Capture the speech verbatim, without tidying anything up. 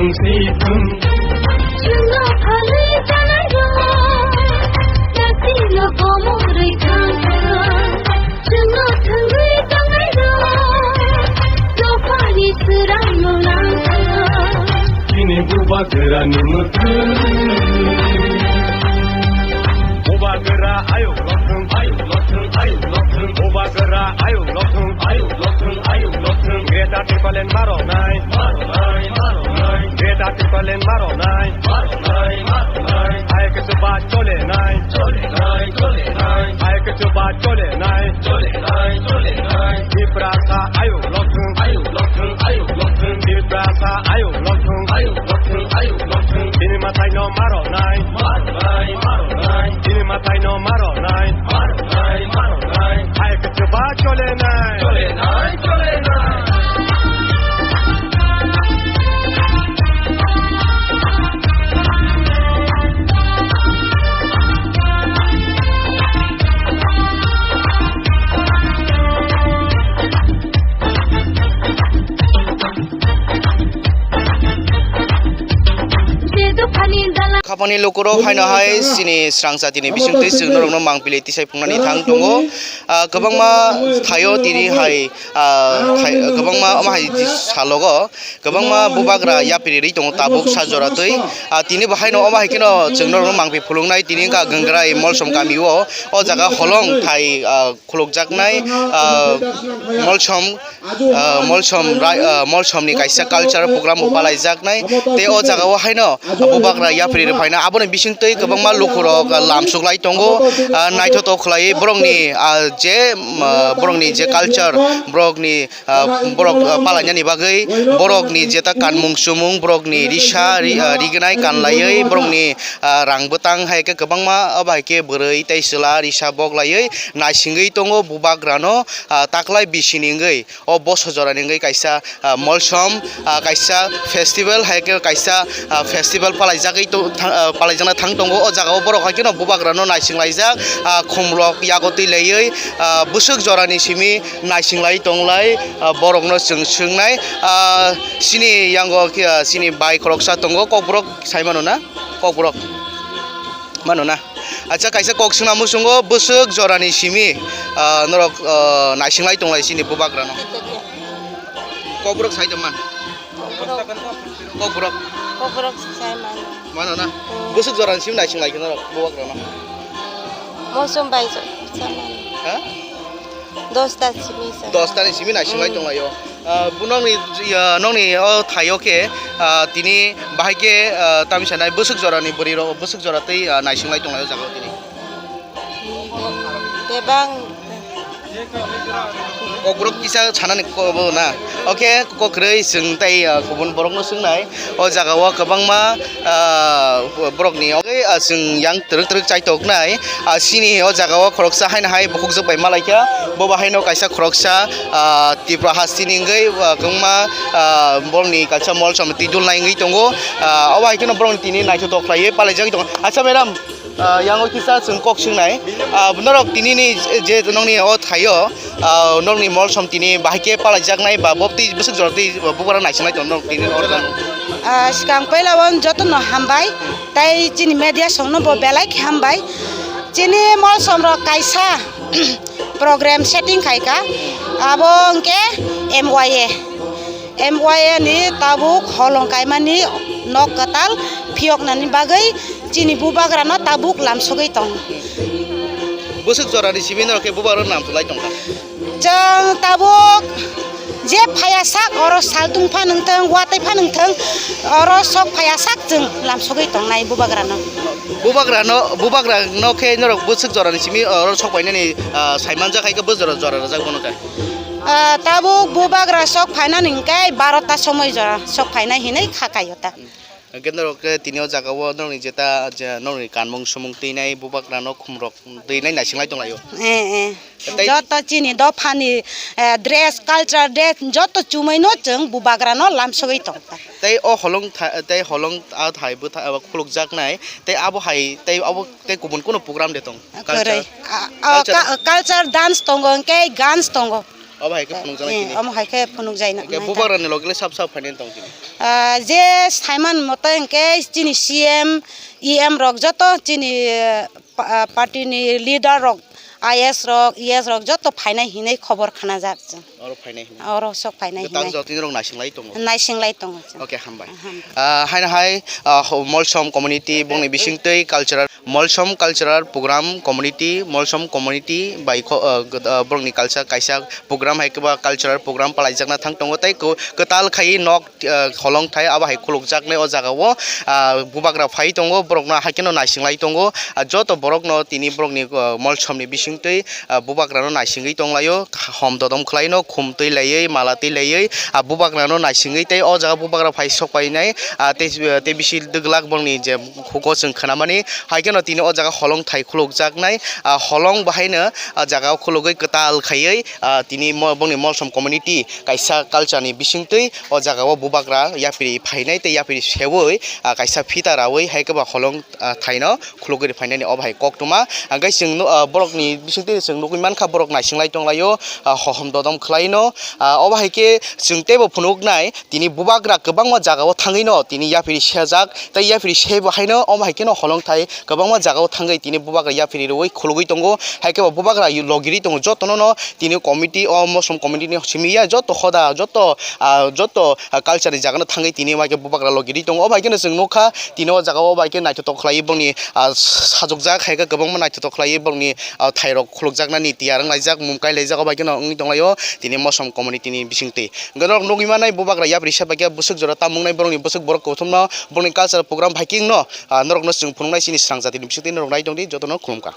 Chwngno phalwi tanairok, nasingno komorwi thangkha. Chwngno thwngwi tanairok, dophani swrangno langkha. Chini bubagrani mwkhwtwi. Bubagra ayuk lokthwng, ayuk lokthwng, ayuk lokthwng. Bubagra ayuk lokthwng, ayuk lokthwng, ayuk lokthwng. Greater Tipraland maronai, maronai, maronai. Greater Tipraland maronai, maronai, maronai. Hai khe chuba cholenai, cholenai, cholenai. Hai khe chuba cholenai, cholenai, cholenai. Tiprasa ayuk lokthwng, ayuk lokthwng, ayuk lokthwng. Tiprasa ayuk lokthwng, ayuk lokthwng, ayuk lokthwng. Chini mwtaino maronai, maronai, maronai. Chini mwtaino maronai, maronai, maronai. Hai khe chuba cholenai, cholenai, cholenai. Khapangni lukurok haino hai chini srang jatini bisingtwi chwng norokno mangpili tisai phungnani thang tongo. Ah, kwbangma thaio tini hai, ah, thai-, kwbangma omo hai salogo kwbangma bubagra yapri rwi tongo tabuk sa jora twi. Ah, tini bo haino omo hai kheno chwng norokno mangphi phuluknai tini wngkha Gangrai Molsom kamio. O jaga holong thai, ah, khulukjaknai, ah, Molsom, ah, Molsom rai-, ah, Molsomni kaisa culture program bo palaijaknai. Tei o jagao haino bubagra yapri rwphaina aboni bisingtwi kwbangma lukurok lamsuklai tongo, ah, naithotok khlaiwi borokni, ah, je, ah, borokni je culture, borokni, ah, borok, ah, palainani bagwi borokni jeta kanmung chumung, borokni risa ri-, ah, rignai kanlaiwi, borokni, ah, rang bwtang hai khe kwbangma, abo hai khe bwrwi tei chwla risa boklaiwi naisingwi tongo bubagrano, ah, taklai bisini wngwi. O boso jorani wngwi kaisa, ah, Molsom, ah, kaisa festival, hai khe kaisa, ah, festival palaijagwi to-, thang-, ah, palaijakna thang tongo. O jagao borok hai kheno bubagrano naisinglaijak, ah, khumrok yago twi laiwi, ah, bwswk jorani simi naisinglai tonglai, ah, borokno chwng swngnai. Ah, chini yango khe, ah, chini bai khoroksa tongo, kokborok sai mano na? Kokborok mano na? Acha, kaisa kok swngna muchungo, bwswk jorani simi, ah, norok, ah, naisinglai tonglai chini bubagrano. Kokborok sai tongma. Kokborok. Kokborok. Kokborok sai mano. Mano na? Hmm. Bwswk jorani simi naisinglai khe norok bubagrano? Molsom bai jo-, sai mano. Ha? Dosta simi sa. Dosta ni simi naisinglai Hmm. tonglaio. Ah, bo nokni, ya, nokni o thaio khe, ah, tini bahai khe, ah, tamisa nai bwswk jorani bwrwi rok, bwswk jora tei, ah, naisinglai tonglaio jaga o tini. Bebang. Kokborok kisa sanani kobo na. Oke, kokrwi chwng tei, ah, kubun borokno swngnai. O jagao kwbangma, ah, borokni, ah, chwng yang twrwk twrwk chaitoknai. Ah, chini o jagao khoroksa haino hai bukhukjwk bai malaikha. Bo bahaino kaisa khoroksa, ah, Tripura hasteni wngwi, ah, kwbangma, ah, borokni kaisa Molsom twi dulnai wngwi tongo. Ah, obo hai kheno borokni tini naithotok khlaiwi palaijagwi tongo. Acha madam, ah, yango kisa chwng kok swngnai. Ah, norok tinini je nokni o thaio, ah, nokni Molsom tini bahai khe palaijaknai ba bo twi bwswk jora twi bubagra naisinglai tongo norok tini o. Ah, swkang puila o jotono hambai, tei chini media songno bo belai khe hambai. Chini Molsom rok kaisa program setting khaikha, abo hwnkhe M Y A. M Y A ni tabuk holong kaimani nok kwtal phiyoknani bagwi chini bubagrano tabuk lamsogwi tongo. Bwswk jorani simi norok khe bubagrano lamsoklai tongkha? Chwng tabuk je phaya sak oro saltung pha nungthwng, watwi pha nungthwng, oro sok phaya sak chwng lamsogwi tongnai bubagrano. Bubagrano, bubagrano khe norok bwswk jorani simi oro sok phainani, ah, saimanjak hai khe bwswk jora, jora rwjak bono khe? Ah, tabuk bubagra sok phainani hwnkhe barota somoi jora sok phainai hinwi kha kaio ta. Hwnkhe norok khe tini o jaga o norokni jeta, je norokni kanmung sumung twinai bubagrano khumrok twinai naisinglai tonglaio. Eh, eh. Tei joto chini dophani, eh, dress, cultural dress joto chumui no chwng bubagrano lamsogwi tongkha. Tei o holong tha-, tei holong a thai bwtha-, khulukjaknai, tei abo hai, tei abo tei kubun kunu program de tong? Kwrwi. Culture? A, a, culture? Ka-, culture dance tongo, hwnkhe guns tongo. Obo hai khe phunukjaknai tini. Omo hai khe phunukjai na. Hingke bubagrani logi le sab sab phainai tong tini. Ah, je saiman moto hingke chini C M, E M rok joto chini, ah, pa-, ah, party ni leader rok, I S rok, E S rok joto phainai hinwi khobor khnajak chwng. Oro phainai hinwi. Oro sok phainai hinwi. Tang jotini rok naising lai tongo. Naising lai tongo chwng. Oke, hambai. Hambai. Ah, haino hai, ah, ho-, Molsom community bongni bisingtwi cultural Molsom cultural program community, Molsom community bai kho-, ah, gw-, ah, borokni culture kaisa program hai khe ba cultural program palaijakna thang tongo tei kw-, kwtal khai nok, ah, holong thai abo hai khulukjaknai o jaga o, ah, bubagra phai tongo, borokno hai kheno naising lai tongo, ah, joto borokno tini borokni, ah, Molsomni bisingtwi, ah, bubagrano naisingwi tonglaio, hom dodom khlaino, khum twi laiwi, mala twi laiwi, ah, bubagrano naisingwi tei o jaga bubagra phai sok painai, ah, tei, tei bisi dwglak borokni je khuko chwng khnamani, hai kheno tini o jaga holong thai khulukjaknai, ah, holong bahaino, ah, jaga o khulugwi kwtal khaiwi, ah, tini mo-, bongni Molsom community kaisa culture ni bisingtwi o jaga o bubagra yapri phainai tei yapri seui, ah, kaisa phita raui hai khe ba holong, ah, thaino khulugwi phainani obo hai koktwma. Hingke chwng nu-, ah, borokni bisingtwi chwng nugwi mankha borok naising lai tonglaio, ah, hohom dodom khlaino. Ah, obo hai khe chwng teibo phunuknai tini bubagra kwbangma jagao thangwino tini yapri sejak tei yapri sebo haino omo hai kheno holong thai kwbangma jagao thangwi tini bubagra yapri rwui khulugwi tongo. Hai khe bo bubagra logirwi tongo jotono no tini committee o Molsom committee ni simi ya joto hoda joto, ah, joto, ah, culture ni jaga no thangwi tini omo hai khe bubagra logirwi tongo. Obo hai kheno chwng nukha tini o jaga o obo hai khe naithotok khlaiwi bongni, ah, sajokjak hai khe kwbangma naithotok khlaiwi bongni, ah, thairok khulukjaknani tiyar wnglaijak mum kailaijak obo hai kheno wngwi tonglaio tini Molsom community ni bisingtwi. Hwnkhe norok nugwi mannai bubagra yapri se bai khe bwswk jora tam wngnai borokni bwswk borok kothomno bongni cultural program hai khe wngno, ah, norokno chwng phunuknai chini swrang jatini bisingtwi norok nai tongdi jotono khulumkha.